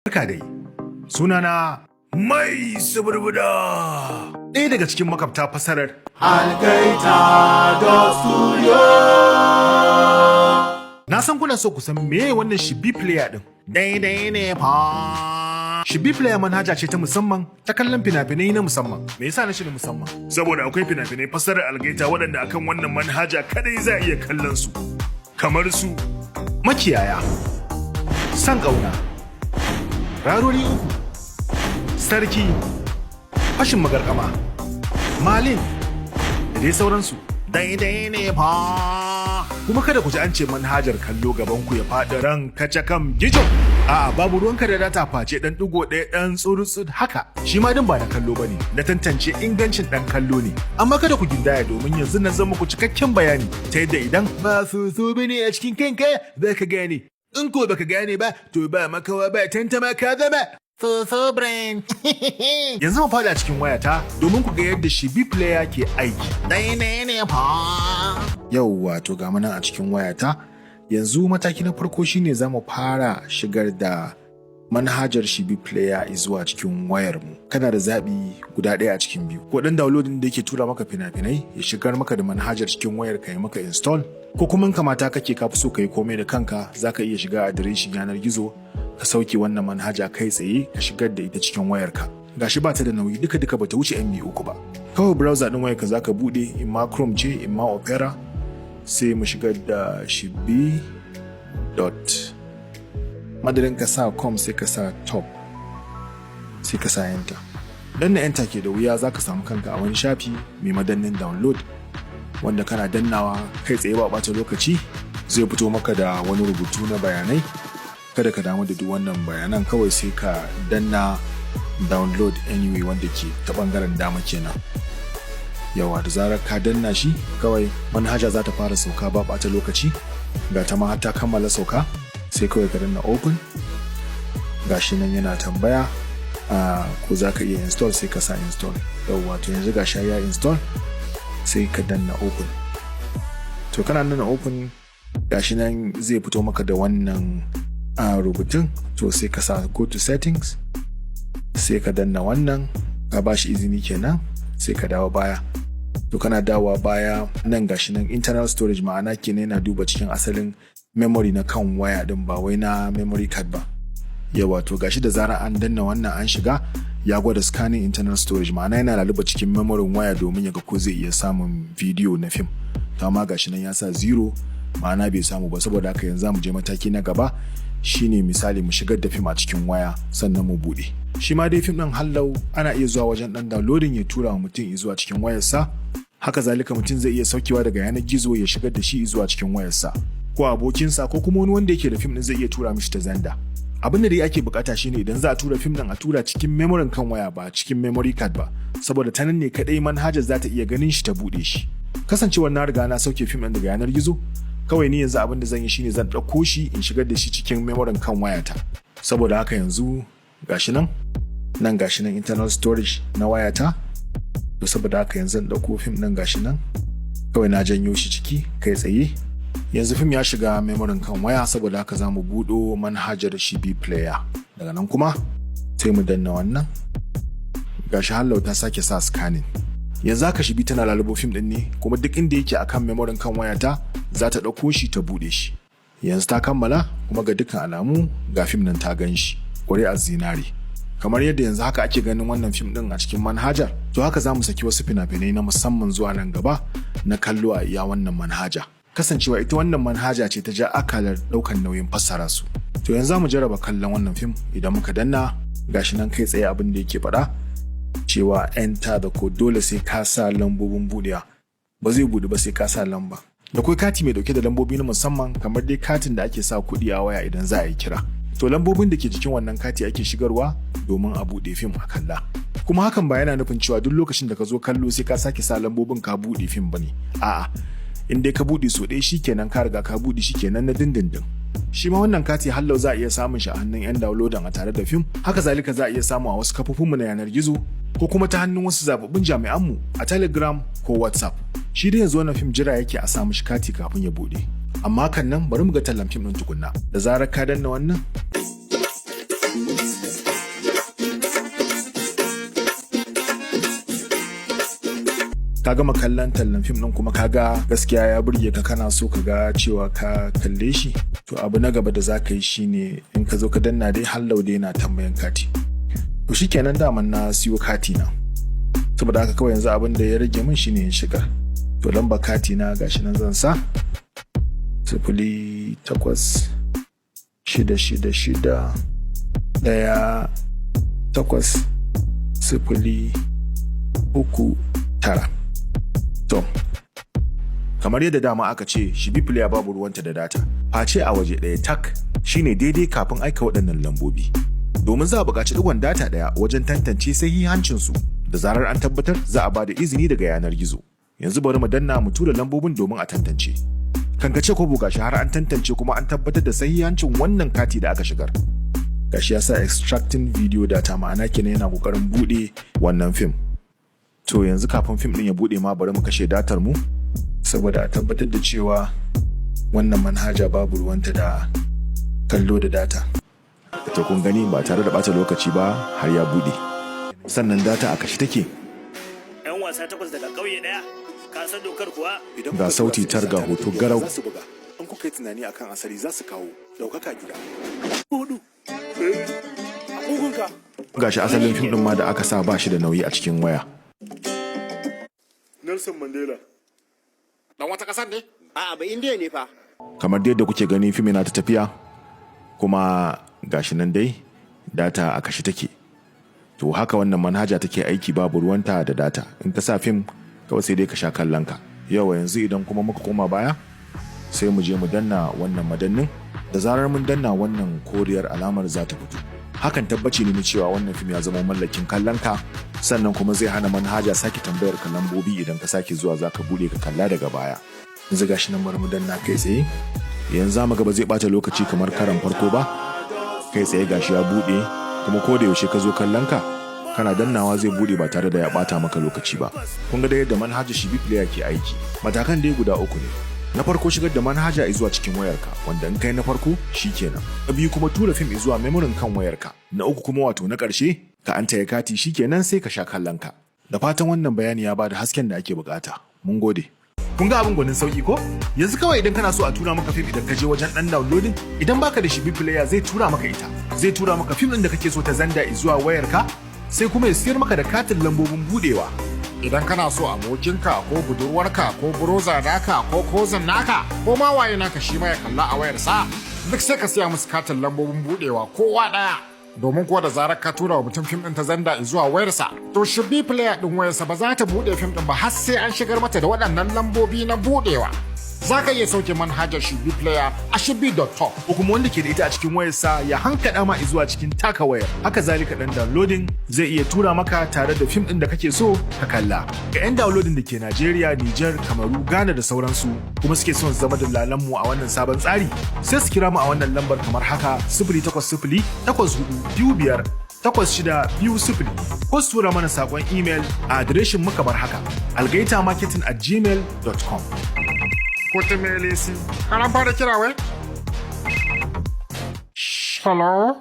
Barka dai. Sunana Mai Suburbuda. Ɗaya daga cikin makabta fasarar Algaita Studio. Na san kuna so ku san meye wannan Shibi Player ɗin. Daidai ne fa. Shibi Player manhaja ce ta musamman ta kallon fina-finai na musamman. Me yasa na shi na musamman? Saboda akwai fina-finai fasarar Algaita waɗanda akan wannan manhaja kadai za a iya kallon su. Kamar su Makiyaya, San Ƙauna, Rarori Uku, Sarki, Fashin Magarkama, Malin, da dai sauransu. Daidai ne fa. Kuma kada ku ji an ce manhajar kallo gaban ku ya faɗi ran kace kam gijo. A'a, babu ruwanka da data face dan digo ɗaya dan tsurutsu haka. Shi ma din ba na kallo bane, na tantance ingancin dan kallo ne. Amma kada ku gindaya, domin yanzu nan zan muku cikakken bayani ta yadda idan ba su su bane a cikin kanka za ka gane. In ko baka gane ba, to ba makawa ba tantama, ka zama Soso brain. Yanzu mu fada cikin wayata domin ku ga yadda Shibi Player ke aiki. Daidai ne fa. Yauwa, to ga nan a cikin wayata. Yanzu mataki na farko shine za mu fara shigar da manhajar Shibi Player zuwa cikin wayarmu. Kana da zaɓi guda ɗaya a cikin biyu. Ko ɗan downloading da yake tura maka fina-finai ya shigar maka da manhajar cikin wayar ka, yi maka install. Ko kuma in kamata kake ka fi so ka yi komai da kanka, za ka iya shiga adireshin yanar gizo ka sauke wannan manhaja kai tsaye ka shigar da ita cikin wayarka. Gashi ba ta da nauyi, duka duka bata wuce MB 3 ba. Kawai browser din wayarka zaka bude, in ma Chrome ce, in ma Opera, sai mu shigar da shibi dot, madadin ka sa com sai ka sa top, sai ka sa enter. Danna enter ke da wuya, zaka samu kanka a wani shafi mai madannin download, wanda kana dannawa kai tsaye ba ɓata lokaci zai fito maka da wani rubutu na bayanai. Kada ka damu da duk wannan bayanan, kawai sai ka danna download anyway wanda ke ta bangaren dama kenan. Yawa, da zarar ka danna shi, kawai manhaja za ta fara sauka ba ɓata lokaci. Ga ta ma har ta kammala sauka, sai kawai ka danna open. Gashi nan yana tambaya ko za ka iya install, sai ka sa install. Yawwa, to yanzu gashi ya install, sai ka danna open. To kana danna open, gashi nan zai fito maka da wannan rubutun. To sai ka sa go to settings, sai ka danna wannan, ka ba shi izini kenan, sai ka dawo baya. To kana dawowa baya, nan gashi nan internal storage, ma'ana kenan yana duba cikin asalin memory na kan waya din, ba wai na memory card ba. Yawa, to gashi da zarar an danna wannan an shiga, ya gwada scanning internal storage, ma'ana yana laluba cikin memory waya domin ya ga ko zai iya samun video na film. To amma gashi nan ya sa zero, ma'ana bai samu ba. Saboda haka yanzu mu je mataki na gaba, shine misali mu shigar da fim a cikin waya sannan mu bude. Shi ma dai fim din hallau ana iya zuwa wajen dan downloading ya tura wa mutum zuwa cikin wayarsa. Haka zalika mutum zai iya saukewa daga yanar gizo ya shigar da shi zuwa cikin wayarsa, ko abokinsa, ko kuma wani wanda yake da fim din zai iya tura mishi ta Xender. Abin da dai ake bukata shine idan za a tura fim din, a tura cikin memory kan waya, ba cikin memory card ba, saboda ta nan ne kadai manhajar za ta iya ganin shi ta bude shi. Kasancewar na riga na sauke fim din daga yanar gizo, kawai ni yanzu abin da zan yi shine zan ɗauko shi in shigar da shi cikin memory kan wayata. Saboda haka yanzu gashi nan, nan gashi nan internal storage na wayata. To saboda haka yanzu zan ɗauko fim ɗin, gashi nan kawai na janyo shi ciki kai tsaye. Yanzu fim ya shiga memory kan waya, saboda haka za mu buɗo manhajar Shibi Player. Daga nan kuma sai mu danna wannan. Gashi hallau ta sake sa scanning. Yanzu haka Shibi tana lalubo fim ɗin ne, kuma duk inda yake akan memory kan wayata za ta ɗauko shi ta buɗe shi. Yanzu ta kammala, kuma ga dukkan alamu ga fim nan ta gan shi, ƙuri'ar zinare. Kamar yadda yanzu haka ake ganin wannan fim din a cikin manhajar, to haka za mu saki wasu fina-finai na musamman zuwa nan gaba na kallo a iya wannan manhaja, kasancewa ita wannan manhaja ce ta ja akalar daukan nauyin fassara su. To yanzu za mu jarraba kallon wannan fim. Idan muka danna, gashi nan kai tsaye abin da yake faɗa cewa enter the code, dole sai ka sa lambobin buɗewa, ba zai buɗe ba sai ka sa lamba. Da kwai kati mai dauke da lambobi na musamman, kamar dai katin da ake sa kuɗi a waya idan za a yi kira. To lambobin da ke jikin wannan kati ake shigarwa domin a buɗe fim a kalla. Kuma hakan ba yana nufin cewa duk lokacin da ka zo kallo sai ka sake sa lambobin ka buɗe fim bane. A'a, in dai ka buɗe so ɗaya shikenan, ka riga ka buɗe shikenan na dindindin. Shi ma wannan kati hallau za a iya samun shi a hannun 'yan downloading a tare da fim. Haka zalika za a iya samu a wasu kafofinmu na yanar gizo, ko kuma ta hannun wasu zababbun jami'anmu a Telegram ko WhatsApp. Shi dai yanzu wannan fim jira yake a samu shi kati kafin ya buɗe. Amma kan nan bari mu ga tallan fim ɗin tukunna. Da zarar ka danna wannan, Ka gama kallon tallan fim ɗin kuma ka ga gaskiya ya burge ka, kana so ka ga cewa ka kalle shi. To, abu na gaba da za ka yi shine in ka zo ka danna dai, hallau dai na tambayan kati. To shikenan, daman na siyo kati na, saboda haka kawai yanzu abin da ya rage min shine in shiga. To, lamba kati na gashi nan, zan sa 0866618 039. To, kamar yadda dama aka ce, shi player babu ruwanta da data face a waje ɗaya tak, shine daidai kafin aika waɗannan lambobi, domin za a buƙaci ɗigon data ɗaya wajen tantance sahihancinsu. Da zarar an tabbatar, za a ba da izini daga yanar gizo. Yanzu bari mu danna mu tura lambobin domin a tantance. Kankace ko gashi har an tantance kuma an tabbatar da sahihancin wannan kati da aka shigar. Gashi ya sa "extracting video data", ma'ana kenan yana kokarin bude wannan fim. To, yanzu kafin fim din ya bude ma, bari mu kashe datar mu, saboda a tabbatar da cewa wannan manhaja babu ruwanta da kallo da data. To, kun gani, ba tare da bata lokaci ba har ya bude, sannan data a kashe take. 'Yan wasa takwas daga ƙauye ɗaya, ka san dokar kuwa? Ga sauti tar, ga hoto garau. Za su buga. In kuka yi tunani akan asali, za su kawo ɗaukaka gida. Hudu. A ƙugunka. Gashi asalin fim din ma da aka sa ba shi da nauyi a cikin waya. Nelson Mandela. Dan wata kasar ne? A'a, ba Indiya ne fa. Kamar dai yadda kuke gani, fim yana ta tafiya kuma gashi nan dai data a kashe take. To, haka wannan manhaja take aiki, babu ruwanta da data. In ka sa fim kawai, sai dai ka sha kallon ka. Yawa, yanzu idan kuma muka koma baya, sai mu je mu danna wannan madannin. Da zarar mun danna, wannan koriyar alamar za ta fito. Hakan tabbaci ne na cewa wannan fim ya zama mallakin kallon ka, sannan kuma zai hana manhaja sake tambayar ka lambobi idan ka sake zuwa zaka bude ka kalla daga baya. Yanzu gashi nan, bari mu danna kai tsaye. Yanzu za mu ga ba zai bata lokaci kamar karan farko ba. Kai tsaye gashi ya bude, kuma ko da yaushe ka zo kallon ka, kana dannawa zai bude ba tare da ya bata maka lokaci ba. Kun ga da yadda manhajar Shibi Player ke aiki. Matakan dai guda uku ne. Na farko, shigar da manhaja zuwa cikin wayarka, wanda in kai na farko shikenan. Na biyu kuma, tura fim zuwa memorin kan wayarka. Na uku kuma, wato na ƙarshe, ka an taya kati, shikenan sai ka sha kallon ka. Da fatan wannan bayani ya bada hasken da ake bukata. Mun gode. Kun ga abin gwanin sauki ko? Yanzu kawai idan kana so a tura maka fim, idan ka je wajen dan downloading, idan baka da Shibi Player, zai tura maka ita. Zai tura maka fim din da kake so ta Xender zuwa wayarka, sai kuma ya siyar maka da katin lambobin budewa. Idan kana so abokinka ko budurwarka ko brother naka ko cousin naka ko ma waye naka shi ma ya kalla a wayarsa, duk sai ka siya musu katin lambobin budewa, kowa daya. Domin kuwa da zarar ka tura wa mutum fim din ta Xender zuwa wayarsa, to Shibi Player din wayarsa ba za ta bude fim din ba har sai an shigar mata da waɗannan lambobi na budewa. Za ka iya sauke manhajar Shibi Player a shibi.top. Ko kuma wanda ke da ita a cikin wayarsa ya hankada ma zuwa cikin taka wayar. Haka zalika, dan downloading zai iya tura maka tare da fim din da kake so ka kalla. Ga 'yan downloading da ke Najeriya, Niger, Kamaru, Ghana da sauransu, kuma suke son zama dillalan mu a wannan sabon tsari, sai su kira mu a wannan lambar kamar haka: 08084258620, ko su tura mana sakon email a adireshin mu kamar haka: algaitamarketing@gmail.com. Ko ta melesi. Ana fara kira wai? Hello?